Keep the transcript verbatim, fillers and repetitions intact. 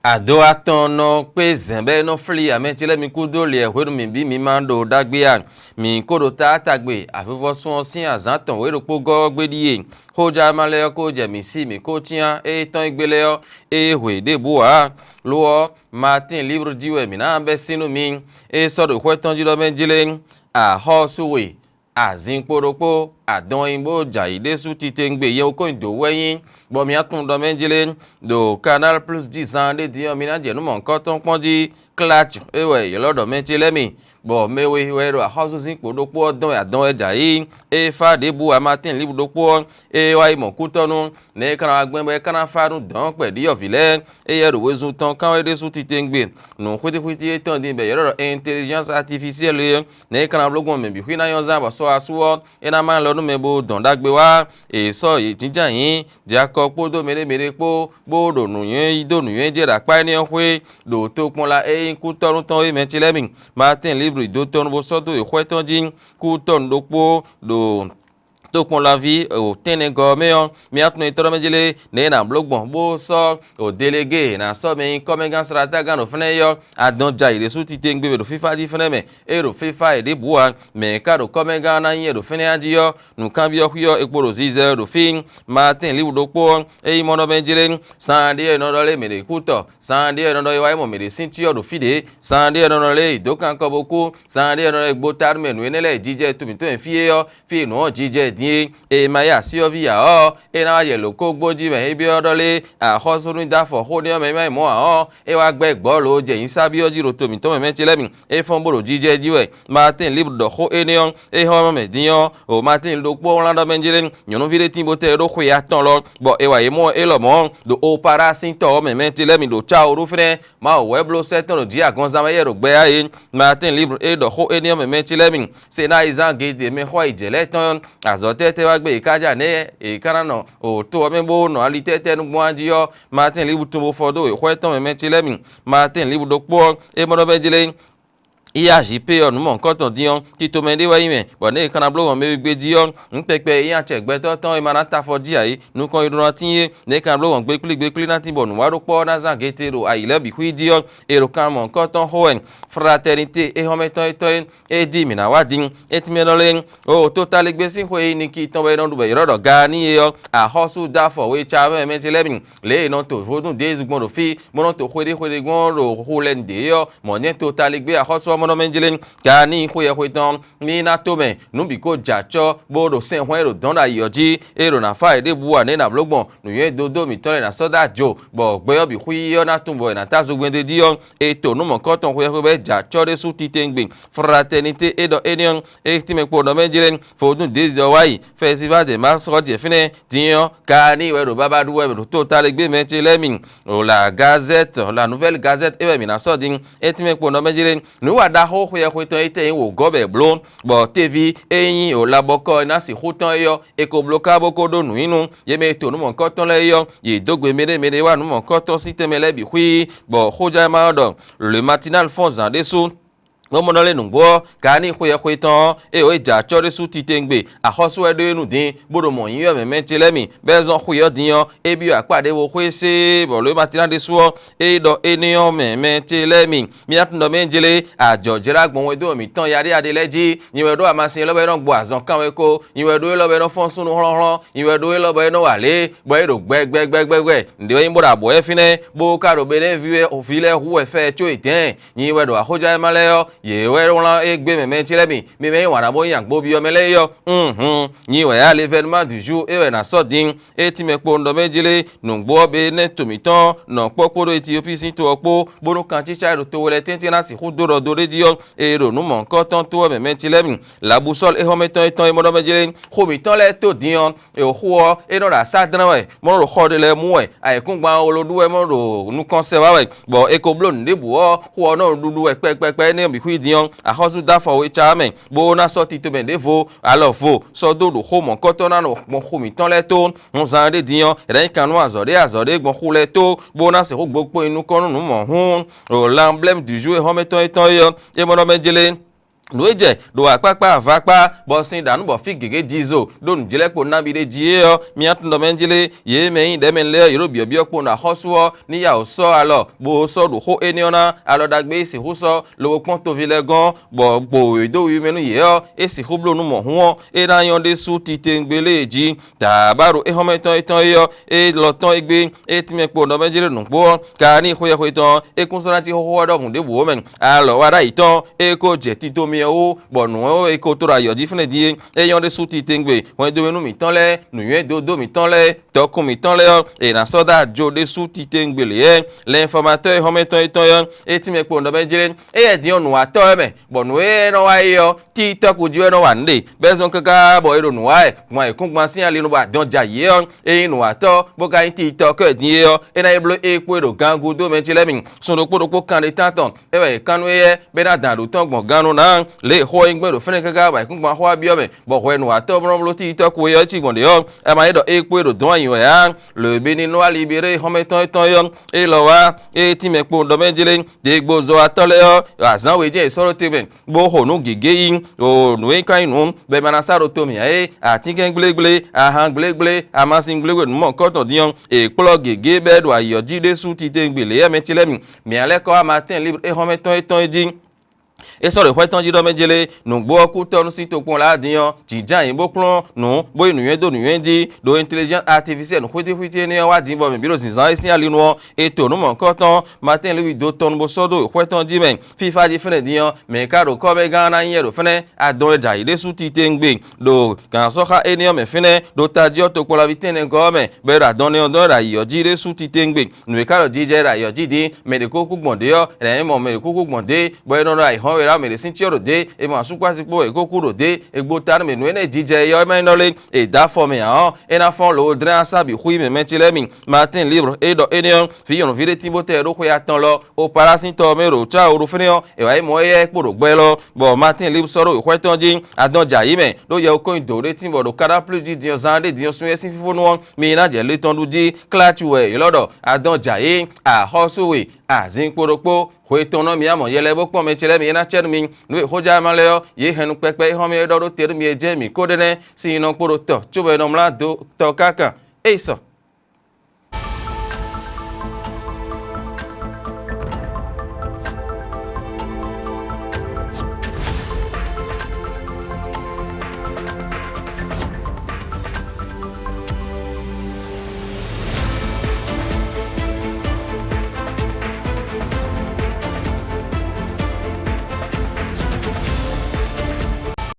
Ado atɔn nɔ kpé zɛ̌n bɔ é nɔ flí amɛ ce lɛ́ɛ mi kúdó lě hwenu mǐ bǐ mi ma ɖo ɖagbe a? Mǐ ko ɖo taátagbe avivɔsun ɔ́ sín azǎn tɔn wǒ ɖokpó gɔ́ ɔ́ gbe ɖíe. Xójama lɛ́ɛ ɔ́ ko jɛ mǐ sí mǐ ko cyán ée tɔ́n e gbe lɛ́ɛ ɔ́, ée hwe ɖěbǔ ǎ. Lo ɔ́, Matín líbru jí wɛ mǐ ná bɛ́ sín nú mi. É sɔ́ ɖo xwɛ tɔn jí ɖɔ mɛ jlé, axɔ́sú we, azinkpo ɖokpó, adɔn nyi bó jɛ ayǐ ɖésú titewungbe yɛwúkɔ́nyi dǒ wú wɛ nyí, bɔ mǐ tunwun ɖɔ mɛ jlé ɖo Canal Plus jí zaan ɖé din ɔ́, mi ná jɛ nǔ mɔ̌hunkɔtɔn kpɔ́n jí. Klacɔ é wɛ è ylɔ́ ɖɔ mɛ ce lɛ́ɛ mi, bɔ mɛ we wɛ ɖo axɔ́súzinkpo ɖokpó ɔ́ dɔn wɛ adɔn wɛ jɛ ayǐ. É fá ɖěbǔ a Matín líbru ɖokpó ɔ́, é wá yi mɔ kútɔ́nú, nɛ̌ é ka ná wá gbɛn bɔ é ka ná fá nú dɔ̌nkpɛ ɖyɔ̌vǐ lɛ́ɛ? Éyɛ́ ɖo wezun tɔn kán wɛ ɖésú titewungbe. Nǔ xwítíxwítí e tɔn din bɔ è ylɔ́ ɖɔ intelligence artificielle é, nɛ̌ é ka ná bló gbɔn mɛ bǐ xwí ná nyɔ́ zán bɔ sɔ́ asú ɔ́, é ná má lɔ nú mɛ bó dɔn ɖagbe wá. È sɔ́ yě jínjɔ́n ayǐ, Jakɔ́ɔ kpódó mɛ ɖé mɛ ɖé kpó, bó ɖo nǔnywɛ́ yí dó nǔnywɛ́ jɛ ɖo akpá énɛ́ ɔ́ xwé, ɖo tokpɔnla e nyí kútɔ́nú tɔn é mɛ ce lɛ́ɛ mi. Matín líbru dó tɔn bó sɔ́ dó yě xwɛ tɔn jí, kútɔ́nú ɖokpó ɖo tokpɔnlaví o tɛ́nnɛgɔ́ ɔ́ mɛ ɔ́, mía tunwun etɔ́ mɛ jlé nɛ̌ è nǎ bló gbɔn bó sɔ́ o delegée è nǎ sɔ́ mɛ nyí kɔ́mɛgán Slatagán ɖo fɛ́nɛ́ é ɔ́, adɔn jɛ ayǐ ɖésú titewungbe ɖo fífá jí fɛ́nɛ́ mɛ. É ɖo fífá e ɖěbǔ ǎ, mɛ̌ ka ɖo kɔ́mɛgán ná nyí wɛ ɖo fɛ́nɛ́ ɔ́ jí ɔ́, nǔkanbyɔ́ xwí ɔ́ è kpo ɖo zizɛ wɛ ɖo fí. Matín líbú ɖokpó ɔ́, é nyí mɔ nɔ mɛ jlé, saan ɖé wɛ è nɔ ɖɔ lé mɛ ɖě kú tɔ, saan ɖé wɛ è nɔ ɖɔ é wá yi mɔ mɛ ɖě sín cyɔ ɖo fí ɖě, saan ɖé wɛ è nɔ ɖɔ lé è dǒ kankɔ bó kú, saan ɖé wɛ è nɔ ɖɔ é gbó ta nú mɛ nǔ énɛ́ lɛ́ɛ è jijɛ to mǐtɔn e fí é ɔ́, fí e nǔ ɔ́ jijɛ din é, è ma yí así ɔ́ ví ǎ ɔ́, é ná wá yɛ lǒ kó gbó jí mɛ é byɔ́ ɖɔ lé axɔ́sú nú dó afɔ xó n'i ɔ́ mɛ é ma yi mɔ̌ ǎ ɔ́, é wá gbɛ́ gbɔ̌ lǒ jɛ nyǐsábí ɔ́ jí ɖo to mǐtɔn mɛ mɛ ce lɛ́ɛ mi. É fɔ́n bó ɖo jijɛ jí wɛ. Matín líbru ɖɔ xó énɛ́ ɔ́, é hɔn mɛ din ɔ́, o Matín ɖokpó wlán ɖɔ mɛ jlé nyɔ̌nuví ɖé tín bó tɛ ɖó xwe atɔn lɔ, bɔ è wa yě mɔ élɔ́ mɔ̌ ɖo Opará sín tɔ ɔ́ mɛ mɛ ce lɛ́ɛ mi ɖo cáwo ɖó fínɛ́. Mawu wɛ bló sɛ́ tɔn ɖo jǐ agɔnzán mɛ yɛ ɖo gbɛ yá é. Matín líbru é ɖɔ xó énɛ́ ɔ́ mɛ mɛ ce lɛ́ɛ mi. Senáizán Gede mɛxɔ́ yi jɛ lɛ́ɛ tɔn ɔ́, azɔ̌ tɛ́tɛ́ wá gbé yě ká jɛ anɛ́ è ká ná nɔ o to ɔ́ mɛ bó nɔ ali tɛ́tɛ́ nú gbɔn jí ɔ́, Matín líbú tún bó fɔ dó wěxwɛ́ tɔn mɛ mɛ ce lɛ́ɛ mi. Matín líbú ɖokpó ɔ́, é mɔ ɖɔ vɛ́ jlé, Iyázi pé ɔ́ nǔ mɔ̌hunkɔtɔn din ɔ́, tito mɛ ɖé wɛ nyí mɛ, bɔ nɛ̌ è ka ná bló hɔn mɛ we gbe jí ɔ́, nǔ kpɛkpɛ e nyí acɛ gbɛtɔ́ tɔn e ma ná ta afɔ jí ǎ é, nukɔn e ɖó ná tíin é, nɛ̌ è ka ná bló hɔn gbeklí gbeklí ná tín bɔ nǔwanɖókpɔ́ ɔ́ ná zán gete ɖo ayǐ lɛ́ɛ bǐ xwí jí ɔ́, è ɖo kan mɔ̌hunkɔtɔn xo wɛ. Fratɛnité é hɔn mɛ tɔn é tɔn é, é jí mǐ ná wá din. É tínmɛ ɖɔ lé, o totaligbé sín xwe e Niki tɔn wɛ è nɔ ɖu bɔ è ylɔ́ ɖɔ Gaanii é ɔ́, axɔ́sú dó afɔ we ca mɛ mɛ ce lɛ́ɛ mi, lě e è nɔ to vodún Jezu gbɔn ɖo fí, bó nɔ to xweɖéxweɖé gbɔn ɖo xu lɛ́ɛ ɖě ɔ́, mɔ̌ jɛ́n totaligbé axɔ́sú ɔ́ mɔ nɔ mɛ jlé. Gaanii xwe yɛxwe tɔn, mí ná to mɛ, nǔ bǐ ko jɛ acɔ́, bó ɖo sɛn hwɛ́n e ɖo dɔ̌n ɖo ayǐ ɔ́ jí, é ɖo nǎ fá yě ɖěbǔ ǎ nɛ́ ná bló gbɔn nǔnywɛ́ dódó mǐtɔn e ná sɔ́ dó ajo, bɔ gbɛ ɔ́ bǐ xwí ɔ́ ná tunwun bɔ è nǎ tá zogbɛ́n d'é jí ɔ́, è to nǔ mɔ̌hunkɔtɔn xweyɛ́xwé bɔ é jɛ acɔ́ ɖésú titewungbe. Fratɛnité é ɖɔ énɛ́ ɔ́, é tínmɛ kpo ɖɔ mɛ jlé, vodún Dezɔ wá yi, fɛ́sífá de Masɔ́ jɛ fínɛ́, din ɔ́, ka ní wɛ ɖo bábá ɖu wɛ ɖo totaligbé mɛ ce lɛ́ɛ mi. La Gazette, la Nouvelle Gazette é wɛ mǐ ná sɔ́ din, é tínmɛ kpo ɖɔ mɛ jlé, nǔ wa ɖaxó xweyɛ́xwé tɔn étɛ́ nyí wǒgɔ́ bɔ è bló, bɔ teví e nyí o labɔkɔ e ná sixú tɔn é ɔ́, è ko bló ká bó ko ɖó nǔ nyi nú yě mɛ e to nǔ mɔ̌hunkɔtɔn lɛ́ɛ é ɔ́, yě dó gbe mɛɖé mɛɖé wá nǔ mɔ̌hunkɔtɔn sín tɛnmɛ lɛ́ɛ bǐ xwíí, bɔ xójánma ɔ́ ɖɔ Le Matinal fɔ́n zǎn ɖésú, bó mɔ nɔ lé nǔgbó ɔ́, ka ní xweyɛ́xwé tɔn ɔ́, ée é jɛ acɔ́ ɖésú titewungbe, axɔ́sú wɛ ɖó é nu din, bó ɖo mɔ̌ nyí wɛ mɛ mɛ ce lɛ́ɛ mi, bɔ é zɔ́n xwe ɔ́ din ɔ́, é byɔ́ akpá ɖěvo xwé séé, bɔ Le Matinal ɖésú ɔ́, é ɖɔ énɛ́ ɔ́ mɛ mɛ ce lɛ́ɛ mi. Mí ná tunwun ɖɔ mɛ jlé ajɔ̌ jlá gbɔn wɛdó mǐtɔn yaɖéyaɖé lɛ́ɛ jí. Nyi wɛ ɖó amasin élɔ́ bɔ é nɔ gbɔ azɔn kanweko, nyi wɛ ɖó élɔ́ bɔ é nɔ fɔ́n súnnu hlɔ́nhlɔ́n, nyi wɛ ɖó élɔ́ bɔ é nɔ wa lě, bɔ é ɖo gbɛgbɛgbɛgbɛ. Nǔɖé wɛ nyí bó ɖo abɔ̌ wɛ fínɛ́, bó ka ɖo Benɛ́ ví lɛ́ɛ hu wɛ fɛ có yě dɛ̌ɛn. Nyi wɛ ɖo axójánma lɛ́ɛ ɔ́, yě wɛ wlán égbé mɛ mɛ ce lɛ́ɛ mi, mi mɛ nyí wǎn ná bó nyí agbobyɔ́ mɛ lɛ́ɛ é ɔ́. Hǔn, nyi wɛ yá l'événement du jour é wɛ nǎ sɔ́ din. É tínmɛ kpo un ɖɔ mɛ jlé nǔgbó ɔ́, be nɛ́ to mǐtɔn nɔ kpɔ́ kpódó Etiopíi sín to ɔ́ kpó, bónú kancícá e ɖo to we lɛ́ɛ tɛ́ntin ná sixú dó ɖɔ dó ɖé jí ɔ́, e ɖo nǔ mɔ̌hunkɔtɔn tó ɔ́ mɛ mɛ ce lɛ́ɛ mi. Labusɔ́l éhɔ́mɛtɔn étɔn e mɔ ɖɔ mɛ jlé xo mǐtɔn lɛ́ɛ tó din ɔ́, e xó ɔ́, é nɔ ɖo asá dlɛ́n wɛ, mɔ nɔ ɖo xɔ ɖé lɛ́ɛ mú wɛ, ayǐkúngban ɔ́ wolo ɖú wɛ, mɔ nɔ ɖo nukɔn sɛ wá wɛ, bɔ è ko bló nǔ ɖěbǔ ɔ́, xó ɔ́ nɔ ɖuɖu wɛ kpɛkpɛkpɛ énɛ́ bǐ xwí din ɔ́, axɔ́sú dó afɔ we cá mɛ, bó ná sɔ́ tito mɛ ɖěvo alɔ vo sɔ́ dó ɖo xó mɔ̌kɔtɔ́ ná nɔ gbɔn xu mǐtɔn lɛ́ɛ tó. Hun zan ɖé din ɔ́, è nǎ nyi kan nú azɔ̌ ɖé azɔ̌ ɖé gbɔn xu lɛ́ɛ tó, bó ná sixú gbo kpo nyi nukɔn nú nǔ mɔ̌hun. Ɖo lanblɛ́mu dǔjúwe xɔ́mɛtɔn étɔn é ɔ́, é mɔ ɖɔ mɛ jlé. Nǔ e jɛ ɖo akpákpá avakpá bɔ sin ɖa nǔ bɔ fí gěgé jizo ɖó nǔjlɛ́kpo nabí ɖé jí é ɔ́, mía tɔn ɖɔ mɛ jlé yě mɛ nyí ɖɛ̌mɛ lɛ́ɛ ɔ́, yě ɖo byɔ̌byɔ́ kpó nɔ axɔ́sú ɔ́ ní ya wǒ sɔ́ alɔ, bó sɔ́ ɖo xó énɛ́ ɔ́ ná alɔ ɖagbe e sixú sɔ́ lobo kpɔ́n toví lɛ́ɛ gɔ́n, bɔ gbo e dó wiwi mɛ nú yě ɔ́, é sixú bló nú mɔ̌hun ɔ́, é ná nyɔ́ ɖésú titewungbe lée jí. Tǎbáɖo éhɔ́mɛ tɔn étɔn é ɔ́, é lɔ tɔn égbé, é tínmɛ kpo nɔ mɛ jlé nǔgbó ɔ́, ka ní xwéxwé tɔn é kún sɔ́ ná cí xóxó ɔ́ ɖɔhun ɖěbǔ ó mɛ. Alɔ wá ɖ'ayǐ tɔn é ko jɛ tito mì ɔ́ wú, bɔ nǔ e ko to ɖo ayɔ jí fínɛ́ din é, é nyɔ́ ɖésú titewungbe. Hwɛndo e nú mǐtɔn lɛ́ɛ, nǔnywɛ́ dódó mǐtɔn lɛ́ɛ, tɔkun mǐtɔn lɛ́ɛ ɔ́, è nǎ sɔ́ dó ajo ɖésú titewungbe lě wɛ. Lɛ̌nfɔ́mátɔ́ e xɔ́mɛ tɔn yětɔn ɔ́, é tínmɛ kpo nɔ mɛ jlé. Éyɛ́ din ɔ́, nǔwatɔ́ wɛ mɛ, bɔ nǔ e nɔ wa é ɔ́, títɔ́ ko jí wɛ nɔ wa nǔ ɖe, bɔ é zɔ́n káká bɔ é ɖo nǔ wa wɛ, gbɔn ayǐkúngban sín ali nɔ bɔ adɔn ja yě ɔ́, é nyí nǔwatɔ́, bó ka nyí títɔ́ kɔ́ din é ɔ́, é ná yi bló é kpó e ɖo gan gúdo mɛ ce lɛ́ɛ mi. Sun ɖokpó ɖokpó kanɖétán tɔn é wɛ è kán nú éyɛ́, bɔ é ná dǎn ɖǒ tɔn gbɔn gannú ná. Lě e xó ɔ́ nyí gbɛn ɖo fɛ́nɛ káká bɔ ayǐkúngban xó wá byɔ́ mɛ, bɔ hwɛ nǔwatɔ́ blɔ́bló títɔ́ ko é ɔ́ cí gbɔn ɖě ɔ́, é ma nyí ɖɔ é kpó e ɖo dɔ̌n ayǐ wɛ ǎ. Lǒ e bé ní nɔ ali bé ɖé xɔ́mɛ tɔn étɔn é ɔ́, é lɔ wá, é tínmɛ kpo ɖɔ mɛ jlé, ɖěgbozɔ́watɔ́ lɛ́ɛ ɔ́, azǎn we jɛ́n è sɔ́ ɖó te mɛ, bó xo nǔ gěgé yí, ɖo nǔ e ka nyí nǔ bɔ è ma ná sá ɖo to mǐ ǎ é, atínkɛn gblégblé, ahan gblégblé, amasin gblégblé nǔ mɔ̌hunkɔtɔn din ɔ́, è kplɔ́ gěgé bɔ é ɖo ayǐ ɔ́ jí ɖésú titewungbe lě yɛ mɛ ce lɛ́ɛ mi. Mǐ ná lɛ́ kɔ wá Matín líbr éhɔ́mɛ tɔn étɔn é jí. É sɔ́ ɖo xwɛ tɔn jí ɖɔ mɛ jlé, nǔgbó ɔ́ kú tɔ́ nú sín tokpɔn lɛ́ɛ din ɔ́, jǐnján yě bó kplɔ́n nǔ, bó yi nǔnywɛ́ dó nǔnywɛ́ jí, ɖo intelligence artificielle nǔ xwítíxwítí énɛ́ ɔ́ wá din bɔ mǐ bǐ ɖo zǐnzán e sín ali nu ɔ́, è to nǔ mɔ̌hunkɔtɔn Matín Lúwi dó tɔn nu bó sɔ́ dó xwɛ tɔn jí mɛ. Fífá jí fɛ́nɛ din ɔ́, mɛ e ka ɖo kɔ́ mɛ gán ná nyí wɛ ɖo fɛ́nɛ́, adɔn e ɖo ayǐ ɖésú titewungbe, ɖo gǎnsɔ́xá énɛ́ ɔ́ mɛ fínɛ́, ɖo tají ɔ́ tokpɔnlaví tɛ́nnɛgɔ́ ɔ́ mɛ, bɔ è ɖo adɔn nɛ́ ɔ́ dɔn ɖo ayǐ ɔ́ jí ɖésú titewungbe. Nǔ e ka ɖɔ jijɛ ɖo ayǐ ɔ́ jí din, mɛ ɖě ko kú gbɔn ɖě ɔ́, è nǎ nyí mɔ mɛ ɖě kúkú gbɔn ɖě, bɔ è nɔ ɖo ayǐhɔ́n we ɖo mɛ ɖě sín cyɔ ɖo ɖě, è mɔ asúkpási kpó è ko kú ɖo ɖě, è gbo ta nú mɛ nǔ énɛ́ jijɛ e ɔ́ é ma nyí ɖɔ lé, è dǒ afɔ mɛ ǎ ɔ́, é ná fɔ́n lǒ dlɛ́n asá bǐ xwí mɛ mɛ ce lɛ́ɛ mi. Matín líbr é ɖɔ énɛ́ ɔ́, vǐ nyɔ̌nuví ɖé tín bó tɛ ɖó xwe atɔn lɔ, Opalásín tɔ ɔ́ mɛ ɖo cá wo ɖo fínɛ́ ɔ́, è wǎ yi mɔ éyɛ́ kpó ɖo gbɛ lɔ, bɔ Matín líbr sɔ́ ɖó wěxwɛ́ tɔn jí, adɔn jɛ ayǐ mɛ, ɖó yɛ ko nyi dǒ ɖé tín bɔ ɖo Kanáplují din ɔ́ zán ɖé din ɔ́ sun é sín fífónú ɔ́, mi ná jɛ le tɔn ɖu jí. Klácu wɛ è lɔ ɖɔ adɔn jɛ ayǐ, axɔ́sú we, azin kpo ɖokpó, hwe tɔn nɔ mǐ amɔ yɛ lɛ́ɛ bó kpɔ́n mɛ ce lɛ́ɛ mi é ná cɛ nú mi. Nǔ e xójá ma lɛ́ɛ ɔ́, yě hɛn nú kpɛkpɛ e xɔ́n mì é ɖɔ ɖó te nú mi é jɛ́n mǐ ko ɖe nɛ́, sin nɔ kpo ɖo tɔ, cóbɔ è nɔ mlá do tɔ kákan. Ée sɔ